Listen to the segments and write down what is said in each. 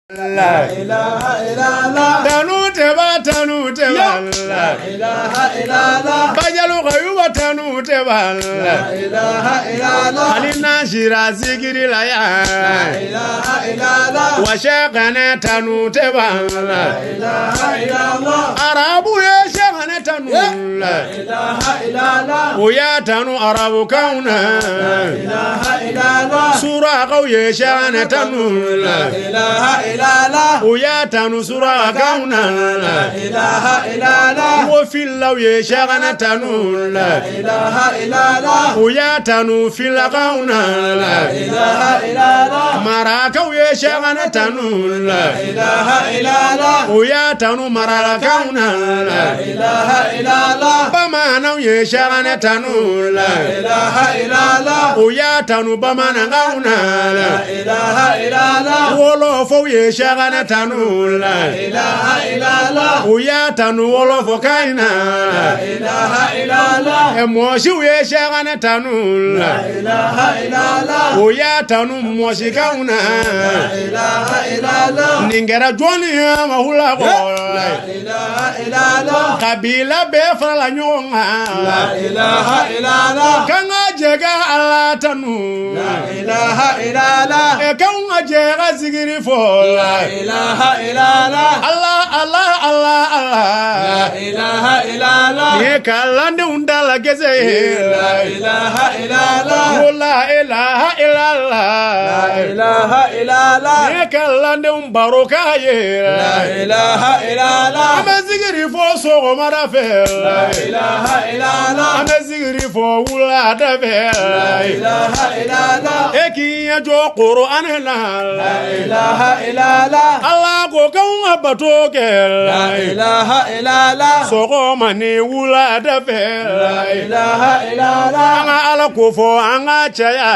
La ilaha illallah. Tanu tɛ ban, tanu tɛ ban. La ilaha illallah. Bajalu kayuba, tanu tɛ ban. La ilaha illallah. Hali n'an sira zikiri la La yan. ilaha illallah. Wa sɛkɛnɛ, tanu tɛ ban. La ilaha illallah. Arabu ye sɛkɛnɛ tanu. La ilaha illallah. O y'a tanu arabukanw na. La ilaha illallah. Surakaw ye sɛkɛnɛ tanu. La ilaha illallah. O y'a tanu surakaw na. La ilaha illallah. Wo filaw ye sɛkɛnɛ tanu. La ilaha illallah. O y'a tanu filakaw na. La ilaha illallah. Marakaw ye sɛkɛnɛ tanu. La ilaha illallah. O y'a tanu marakaw na. La ilaha illallah. Bamananw ye sɛkɛnɛ tanu. La ilaha illallah. O y'a tanu bamanankanw na. La ilaha illallah. Wɔlɔfɔw ye sɛkɛnɛ tanu. La ilaha illallah. O y'a tanu wɔlɔfɔkan na. La ilaha illallah. Mɔsiw ye sɛkɛnɛ tanu. La ilaha illallah. O y'a tanu mɔsikanw na. La ilaha illallah. Nin kɛra jɔnni ye mahula La kɔ? ilaha illallah. Kabila bɛɛ farala ɲɔgɔn La kan. ilaha illallah. K'an ka jɛ ka Ala tanu. La ilaha illallah. K'anw ka jɛ ka zikiri fɔ. La ilaha illallah. Ala, Ala, Ala, La Ala. ilaha illallah. Nin ye kalandenw da la gɛsɛ ye. La ilaha illallah. Ko la ilaha illallah. La ilaha illallah. Nin ye kalandenw baroka ye. La ilaha illallah. An bɛ zikiri fɔ sɔgɔmada fɛ. La ilaha illallah. An bɛ zikiri fɔ wulada fɛ. La ilaha illallah. E k'i ɲɛ jɔ Kuranɛ la. La ilaha illallah. Ala ko k'anw ka bato kɛ. La ilaha illallah. Sɔgɔma ni wulada fɛ. La ilaha illallah. An ka Ala ko fɔ, an ka caya.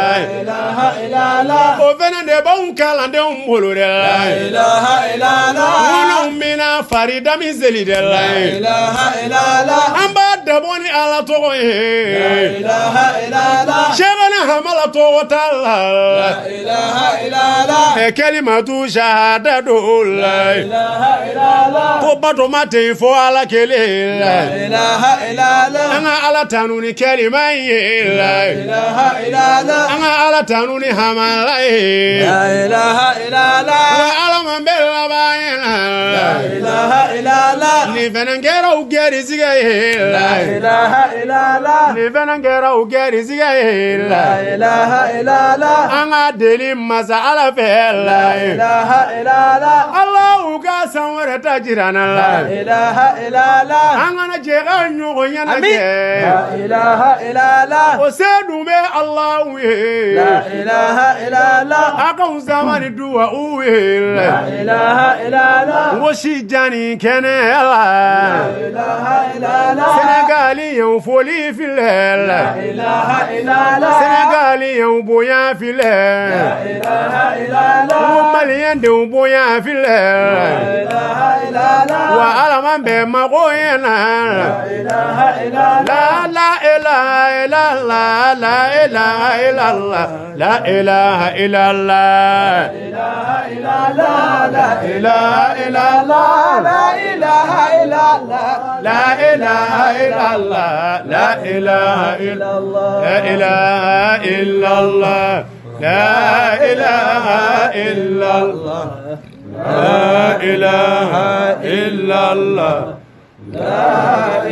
La ilaha illallah. O fɛnɛ de b'anw kalandenw bolo dɛ. La ilaha illallah. Minnu bɛna farida min seli dɛ la. La ilaha illallah. An b'a dabɔ ni Ala tɔgɔ La ye. ilaha illallah. Sɛbɛnni hamala tɔgɔ t'a la. La ilaha illallah. Kalimatu shahada do La la. ilaha illallah. Ko bato ma tɛ yen fɔ Ala kelen La la. ilaha illallah. An ka Ala tanu ni kɛlima ye La la. ilaha illallah. An ka Ala tanu ni hamala ye. La ilaha illallah. Wa Ala man bɛ laban ye La la. ilaha illallah. Nin fɛnɛ kɛra u gɛrisigɛ ye La la. ilaha illallah. Nin fɛnɛ kɛra u gɛrisigɛ ye La la. ilaha illallah. An ka deli masa Ala fɛ La la. ilaha illallah. Ala u ka san wɛrɛ ta jira an La la. ilaha illallah. An kana jɛ ka ɲɔgɔn Amin. ɲɛnajɛ. La ilaha illallah. O se dun bɛ Alahu ye. La ilaha illallah. A k'anw sama ni duwawu ye. La ilaha illallah. N ko si jan ni kɛnɛya La la. ilaha illallah. Sénégaliyɛnw foli filɛ La la. ilaha illallah. Sénégaliyɛnw bonya filɛ. La ilaha N ko illallah. Maliyɛn denw bonya filɛ. La ilaha illallah. Wa Ala man bɛn mago ɲɛna. La ilaha illallah. La la ilaha illallah, la ilaha illallah, la ilaha illallah. Ilaha illallah. La ilaha illallah. La ilaha illallah. La ilaha illallah, la ilaha illallah, la ilaha illallah, la ilaha illallah, la ilaha illallah. La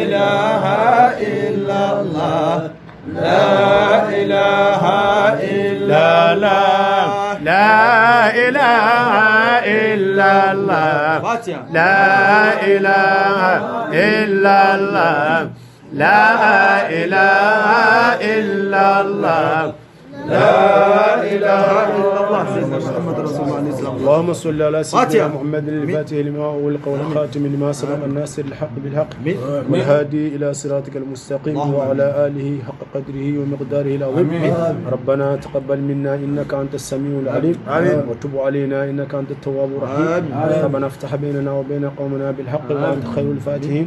ilaha illallah. La ilaha La la illallah. la ilaha illallah. Fatiha. La ilaha illallah. La ilaha illallah. لا إله إلا الله سيدنا محمد رسول الله عليه السلام. اللهم صل على سيدنا فاتحة. محمد الفاتح لما أغلق والخاتم لما سبق الناصر الحق بالحق والهادي إلى صراطك المستقيم وعلى آله حق قدره ومقداره العظيم. ربنا تقبل منا إنك أنت السميع العليم وتب علينا إنك أنت التواب الرحيم. ربنا افتح بيننا وبين قومنا بالحق وأنت خير الفاتحين.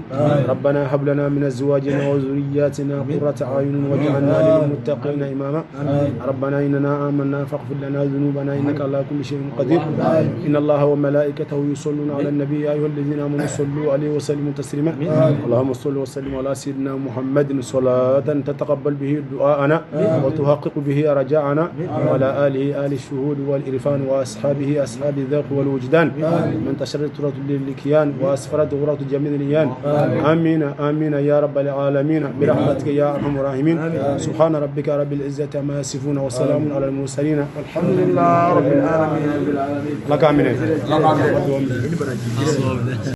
ربنا هب لنا من أزواجنا وذرياتنا قرة أعين واجعلنا للمتقين إماما. ربنا إننا آمنا فاغفر لنا ذنوبنا إنك على كل شيء قدير. إن الله وملائكته يصلون على النبي يا أيها الذين آمنوا صلوا عليه وسلموا تسليما. اللهم صل وسلم على سيدنا محمد صلاة تتقبل به دعاءنا وتحقق به رجاءنا، وعلى آله آل الشهود والإرفان وأصحابه أصحاب الذوق والوجدان من تشرت ترة للكيان وأسفرت غرة جميع الإيان. آمين آمين يا رب العالمين برحمتك يا أرحم الراحمين. سبحان ربك رب العزة عما يصفون وسلام على المرسلين والحمد لله رب العالمين. لك آمين.